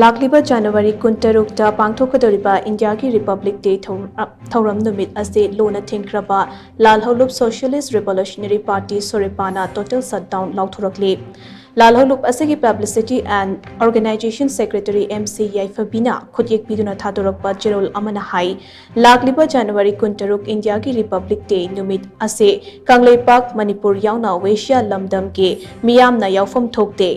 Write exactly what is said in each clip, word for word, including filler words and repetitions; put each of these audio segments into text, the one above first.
ꯂꯥꯛꯂꯤꯕ ꯖꯅꯋꯥꯔꯤ ꯀꯨꯟꯇꯔꯨꯛꯇ ꯄꯥꯡꯊꯣꯛꯀꯗꯧꯔꯤꯕ ꯏꯟꯗꯤꯌꯥꯒꯤ republic day ꯊꯧꯔꯝ ꯅꯨꯃꯤꯠ ꯑꯁꯤ ꯂꯨꯅ ꯊꯤꯡꯈ꯭ꯔꯕ ꯂꯥꯜꯍꯧꯂꯨꯞ ꯁꯣꯁꯤꯌꯦꯂꯤꯁ ꯔꯤꯚꯣꯂꯨꯁꯅꯔꯤ ꯄꯥꯔꯇꯤ, ꯁꯣꯔꯤꯄꯥꯅ ꯇꯣꯇꯦꯜ ꯁꯠꯗꯥꯎꯟ ꯂꯥꯎꯊꯣꯔꯛꯂꯤ꯫ ꯂꯥꯜꯍꯧꯂꯨꯞ ꯑꯁꯤꯒꯤ publicity and organization secretary M C ꯌꯥꯏꯐꯕꯤꯅ ꯈꯨꯠꯌꯦꯛ ꯄꯤꯗꯨꯅ ꯊꯥꯗꯣꯔꯛꯄ ꯆꯦꯔꯣꯜ ꯑꯃꯅ ꯍꯥꯏ, ꯂꯥꯛꯂꯤꯕ ꯖꯅꯋꯥꯔꯤ ꯀꯨꯟꯇꯔꯨꯛ ꯏꯟꯗꯤꯌꯥꯒꯤ ꯔꯤꯄꯕ꯭ꯂꯤꯛ ꯗꯦ ꯅꯨꯃꯤꯠ ꯑꯁꯤ ꯀꯪꯂꯩꯄꯥꯛ ꯃꯅꯤꯄꯨꯔ ꯌꯥꯎꯅ ꯋꯦꯁꯤꯌꯥ ꯂꯝꯗꯝꯒꯤ ꯃꯤꯌꯥꯝꯅ ꯌꯥꯎꯐꯝ ꯊꯣꯛꯇꯦ꯫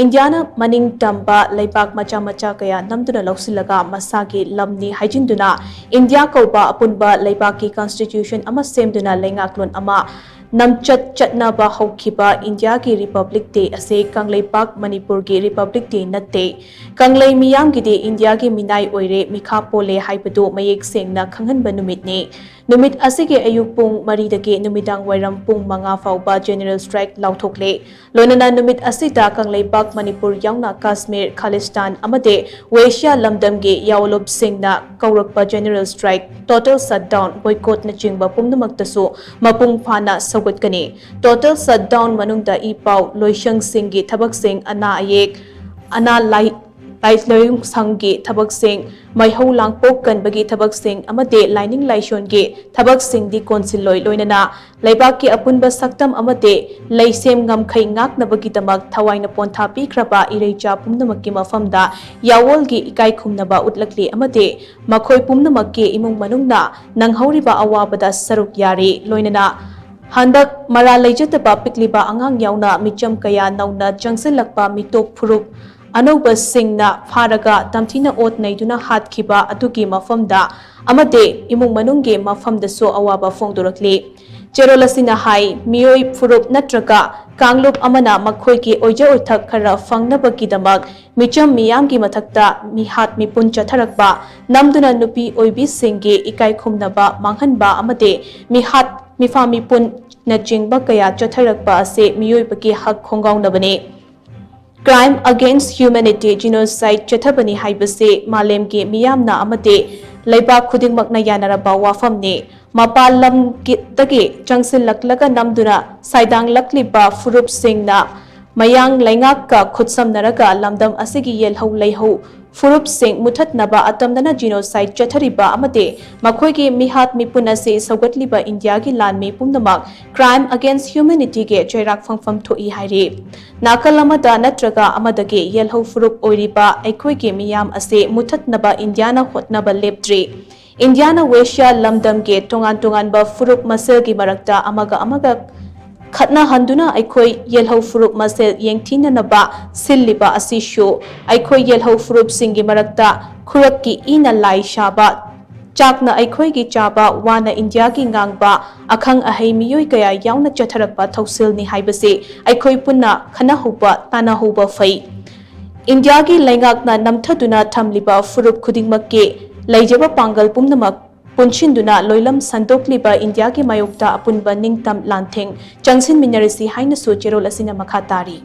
ꯏꯟꯗꯤꯌꯥꯅ ꯃꯅꯤꯡ ꯇꯝꯕ ꯂꯩꯕꯥꯛ ꯃꯆꯥ ꯃꯆꯥ ꯀꯌꯥ ꯅꯝꯗꯨꯅ ꯂꯧꯁꯤꯜꯂꯒ ꯃꯁꯥꯒꯤ ꯂꯝꯅꯤ ꯍꯥꯏꯖꯤꯟꯗꯨꯅ ꯏꯟꯗꯤꯌꯥ ꯀꯧꯕ ꯑꯄꯨꯟꯕ ꯂꯩꯕꯥꯛꯀꯤ ꯀꯟꯁꯇꯤꯇ꯭ꯌꯨꯁꯟ ꯑꯃ ꯁꯦꯝꯗꯨꯅ ꯂꯩꯉꯥꯛꯂꯣꯟ ꯑꯃ ꯅꯝꯆꯠ ꯆꯠꯅꯕ ꯍꯧꯈꯤꯕ ꯏꯟꯗꯤꯌꯥꯒꯤ ꯔꯤꯄꯕ꯭ꯂꯤꯛ ꯗꯦ ꯑꯁꯤ ꯀꯪꯂꯩꯄꯥꯛ ꯃꯅꯤꯄꯨꯔꯒꯤ ꯔꯤꯄꯕ꯭ꯂꯤꯛ ꯗꯦ ꯅꯠꯇꯦ꯫ ꯀꯪꯂꯩ ꯃꯤꯌꯥꯝꯒꯤꯗꯤ ꯏꯟꯗꯤꯌꯥꯒꯤ ꯃꯤꯅꯥꯏ ꯑꯣꯏꯔꯦ, ꯃꯤꯈꯥ ꯄꯣꯜꯂꯦ ꯍꯥꯏꯕꯗꯨ ꯃꯌꯦꯛ ꯁꯦꯡꯅ ꯈꯪꯍꯟꯕ ꯅꯨꯃꯤꯠꯅꯤ꯫ ꯅꯨꯃꯤꯠ ꯑꯁꯤꯒꯤ ꯑꯌꯨꯛ ꯄꯨꯡ ꯃꯔꯤꯗꯒꯤ ꯅꯨꯃꯤꯗꯥꯡ ꯋꯥꯏꯔꯝ ꯄꯨꯡ ꯃꯉꯥ ꯐꯥꯎꯕ ꯖꯦꯅꯔꯦꯜ ꯁ꯭ꯇ꯭ꯔꯥꯏꯛ ꯂꯥꯎꯊꯣꯛꯂꯦ꯫ ꯂꯣꯏꯅꯅ ꯅꯨꯃꯤꯠ ꯑꯁꯤꯗ ꯀꯪꯂꯩꯄꯥꯛ ꯃꯅꯤꯄꯨꯔ ꯌꯥꯎꯅ ꯀꯥꯁꯃꯤꯔ, ꯈꯥꯂꯤꯁꯇꯥꯟ ꯑꯃꯗꯤ ꯋꯦꯁꯤꯌꯥ ꯂꯝꯗꯝꯒꯤ ꯌꯥꯑꯣꯂꯨꯞꯁꯤꯡꯅ ꯀꯧꯔꯛꯄ ꯖꯦꯅꯔꯦꯜ ꯁ꯭ꯇ꯭ꯔꯥꯏꯛ, ꯇꯣꯇꯦꯜ ꯁꯠꯗꯥꯎꯟ, ꯕꯣꯏꯀꯣꯠꯅꯆꯤꯡꯕ ꯄꯨꯝꯅꯃꯛꯇꯁꯨ ꯃꯄꯨꯡ ꯐꯥꯅ ꯁꯧꯒꯠꯀꯅꯤ꯫ ꯇꯣꯇꯦꯜ ꯁꯠꯗꯥꯎꯟ ꯃꯅꯨꯡꯗ ꯏ ꯄꯥꯎ, ꯂꯣꯏꯁꯪꯁꯤꯡꯒꯤ ꯊꯕꯛꯁꯤꯡ, ꯑꯅꯥ ꯑꯌꯦꯛ, ꯑꯅꯥ ꯂꯥꯏ-, ꯂꯥꯏ-, ꯂꯥꯏꯌꯣꯡꯁꯪꯒꯤ ꯊꯕꯛꯁꯤꯡ, ꯃꯩꯍꯧ ꯂꯥꯡꯄꯣꯛ ꯀꯟꯕꯒꯤ ꯊꯕꯛꯁꯤꯡ ꯑꯃꯗꯤ ꯂꯥꯏꯅꯤꯡ ꯂꯥꯏꯁꯣꯟꯒꯤ ꯊꯕꯛꯁꯤꯡꯗꯤ ꯀꯣꯟꯁꯤꯜꯂꯣꯏ꯫ ꯂꯣꯏꯅꯅ ꯂꯩꯕꯥꯛꯀꯤ ꯑꯄꯨꯟꯕ ꯁꯛꯇꯝ ꯑꯃꯗꯤ ꯂꯩꯁꯦꯝ ꯉꯝꯈꯩ ꯉꯥꯛꯅꯕꯒꯤꯗꯃꯛ ꯊꯋꯥꯏꯅ ꯄꯣꯟꯊꯥ ꯄꯤꯈ꯭ꯔꯕ ꯏꯔꯩꯆꯥ ꯄꯨꯝꯅꯃꯛꯀꯤ ꯃꯐꯝꯗ ꯌꯥꯑꯣꯜꯒꯤ ꯏꯀꯥꯏ ꯈꯨꯝꯅꯕ ꯎꯠꯂꯛꯂꯤ ꯑꯃꯗꯤ ꯃꯈꯣꯏ ꯄꯨꯝꯅꯃꯛꯀꯤ ꯏꯃꯨꯡ ꯃꯅꯨꯡꯅ ꯅꯪꯍꯧꯔꯤꯕ ꯑꯋꯥꯕꯗ ꯁꯔꯨꯛ ꯌꯥꯔꯤ꯫ ꯂꯣꯏꯅꯅ ꯍꯟꯗꯛ ꯃꯔꯥꯜ ꯂꯩꯖꯗꯕ ꯄꯤꯛꯂꯤꯕ ꯑꯉꯥꯡ ꯌꯥꯎꯅ ꯃꯤꯆꯝ ꯀꯌꯥ ꯅꯧꯅ ꯆꯪꯁꯤꯜꯂꯛꯄ ꯃꯤꯇꯣꯞ ꯐꯨꯔꯨꯞ ꯑꯅꯧꯕꯁꯤꯡꯅ ꯐꯥꯔꯒ ꯇꯝꯊꯤꯅ ꯑꯣꯠ ꯅꯩꯗꯨꯅ ꯍꯥꯠꯈꯤꯕ ꯑꯗꯨꯒꯤ ꯃꯐꯝꯗ ꯑꯃꯗꯤ ꯏꯃꯨꯡ ꯃꯅꯨꯡꯒꯤ ꯃꯐꯝꯗꯁꯨ ꯑꯋꯥꯕ ꯐꯣꯡꯗꯣꯔꯛꯂꯤ꯫ ꯆꯦꯔꯣꯜ ꯑꯁꯤꯅ ꯍꯥꯏ, ꯃꯤꯑꯣꯏ ꯐꯨꯔꯨꯞ ꯅꯠꯇ꯭ꯔꯒ ꯀꯥꯡꯂꯨꯞ ꯑꯃꯅ ꯃꯈꯣꯏꯒꯤ ꯑꯣꯏꯖ ꯑꯣꯏꯊꯛ ꯈꯔ ꯐꯪꯅꯕꯒꯤꯗꯃꯛ ꯃꯤꯆꯝ ꯃꯤꯌꯥꯝꯒꯤ ꯃꯊꯛꯇ ꯃꯤꯍꯥꯠ ꯃꯤꯄꯨꯟ ꯆꯠꯊꯔꯛꯄ, ꯅꯝꯗꯨꯅ ꯅꯨꯄꯤ ꯑꯣꯏꯕꯤꯁꯤꯡꯒꯤ ꯏꯀꯥꯏ ꯈꯨꯝꯅꯕ ꯃꯥꯡꯍꯟꯕ ꯑꯃꯗꯤ ꯃꯤꯍꯥꯠ ꯃꯤꯐꯥ ꯃꯤꯄꯨꯟꯅꯆꯤꯡꯕ ꯀꯌꯥ ꯆꯠꯊꯔꯛꯄ ꯑꯁꯤ ꯃꯤꯑꯣꯏꯕꯒꯤ ꯍꯛ ꯈꯣꯡꯒꯥꯎꯅꯕꯅꯤ꯫ Crime against humanity, genocide ꯆꯠꯊꯕꯅꯤ ꯍꯥꯏꯕꯁꯤ ꯃꯥꯂꯦꯝꯒꯤ ꯃꯤꯌꯥꯝꯅ ꯑꯃꯗꯤ ꯂꯩꯕꯥꯛ ꯈꯨꯗꯤꯡꯃꯛꯅ ꯌꯥꯅꯔꯕ ꯋꯥꯐꯝꯅꯤ꯫ ꯃꯄꯥꯟ ꯂꯝꯒꯤꯗꯒꯤ ꯆꯪꯁꯤꯜꯂꯛꯂꯒ ꯅꯝꯗꯨꯅ ꯁꯥꯏꯗꯥꯡꯂꯛꯂꯤꯕ ꯐꯨꯔꯨꯞꯁꯤꯡꯅ ꯃꯌꯥꯡ ꯂꯩꯉꯥꯛꯀ ꯈꯨꯠꯁꯝꯅꯔꯒ ꯂꯝꯗꯝ ꯑꯁꯤꯒꯤ ꯌꯦꯜꯍꯧ ꯂꯩꯍꯧ ꯐꯨꯔꯨꯞꯁꯤꯡ ꯃꯨꯊꯠꯅꯕ ꯑꯇꯝꯅꯅ genocide ꯆꯠꯊꯔꯤꯕ ꯑꯃꯗꯤ ꯃꯈꯣꯏꯒꯤ ꯃꯤꯍꯥꯠ ꯃꯤꯄꯨꯟ ꯑꯁꯤ ꯁꯧꯒꯠꯂꯤꯕ ꯏꯟꯗꯤꯌꯥꯒꯤ ꯂꯥꯟꯃꯤ ꯄꯨꯝꯅꯃꯛ crime against humanityꯒꯤ ꯆꯩꯔꯥꯛ ꯐꯪꯐꯝ ꯊꯣꯛꯏ ꯍꯥꯏꯔꯤ꯫ ꯅꯥꯀꯜ ꯑꯃꯗ ꯅꯠꯇ꯭ꯔꯒ ꯑꯃꯗꯒꯤ ꯌꯦꯜꯍꯧ ꯐꯨꯔꯨꯞ ꯑꯣꯏꯔꯤꯕ ꯑꯩꯈꯣꯏꯒꯤ ꯃꯤꯌꯥꯝ ꯑꯁꯤ ꯃꯨꯊꯠꯅꯕ ꯏꯟꯗꯤꯌꯥꯅ ꯍꯣꯠꯅꯕ ꯂꯦꯞꯇ꯭ꯔꯤ꯫ ꯏꯟꯗꯤꯌꯥꯅ ꯋꯦꯁꯤꯌꯥ ꯂꯝꯗꯝꯒꯤ ꯇꯣꯉꯥꯟ ꯇꯣꯉꯥꯟꯕ ꯐꯨꯔꯨꯞ ꯃꯁꯦꯜꯒꯤ ꯃꯔꯛꯇ ꯑꯃꯒ ꯑꯃꯒ ꯈꯠꯅꯍꯟꯗꯨꯅ ꯑꯩꯈꯣꯏ ꯌꯦꯜꯍꯧ ꯐꯨꯔꯨꯞ ꯃꯁꯦꯜ ꯌꯦꯡꯊꯤꯅꯅꯕ ꯁꯤꯜꯂꯤꯕ ꯑꯁꯤꯁꯨ ꯑꯩꯈꯣꯏ ꯌꯦꯜꯍꯧ ꯐꯨꯔꯨꯞꯁꯤꯡꯒꯤ ꯃꯔꯛꯇ ꯈꯨꯔꯛꯀꯤ ꯏꯅ ꯂꯥꯏ ꯁꯥꯕ, ꯆꯥꯛꯅ ꯑꯩꯈꯣꯏꯒꯤ ꯆꯥꯕ, ꯋꯥꯅ ꯏꯟꯗꯤꯌꯥꯒꯤ ꯉꯥꯡꯕ ꯑꯈꯪ ꯑꯍꯩ ꯃꯤꯑꯣꯏ ꯀꯌꯥ ꯌꯥꯎꯅ ꯆꯠꯊꯔꯛꯄ ꯊꯧꯁꯤꯜꯅꯤ ꯍꯥꯏꯕꯁꯤ ꯑꯩꯈꯣꯏ ꯄꯨꯟꯅ ꯈꯟꯅꯍꯧꯕ, ꯇꯥꯟꯅꯍꯧꯕ ꯐꯩ꯫ ꯏꯟꯗꯤꯌꯥꯒꯤ ꯂꯩꯉꯥꯛꯅ ꯅꯝꯊꯗꯨꯅ ꯊꯝꯂꯤꯕ ꯐꯨꯔꯨꯞ ꯈꯨꯗꯤꯡꯃꯛꯀꯤ ꯂꯩꯖꯕ ꯄꯥꯡꯒꯜ ꯄꯨꯝꯅꯃꯛ ꯄꯨꯟꯁꯤꯟꯗꯨꯅ ꯂꯣꯏꯂꯝ ꯁꯟꯗꯣꯛꯂꯤꯕ ꯏꯟꯗꯤꯌꯥꯒꯤ ꯃꯥꯌꯣꯛꯇ ꯑꯄꯨꯟꯕ ꯅꯤꯡꯇꯝ ꯂꯥꯟꯊꯦꯡ ꯆꯪꯁꯤꯟꯃꯤꯟꯅꯔꯁꯤ ꯍꯥꯏꯅꯁꯨ ꯆꯦꯔꯣꯜ ꯑꯁꯤꯅ ꯃꯈꯥ ꯇꯥꯔꯤ꯫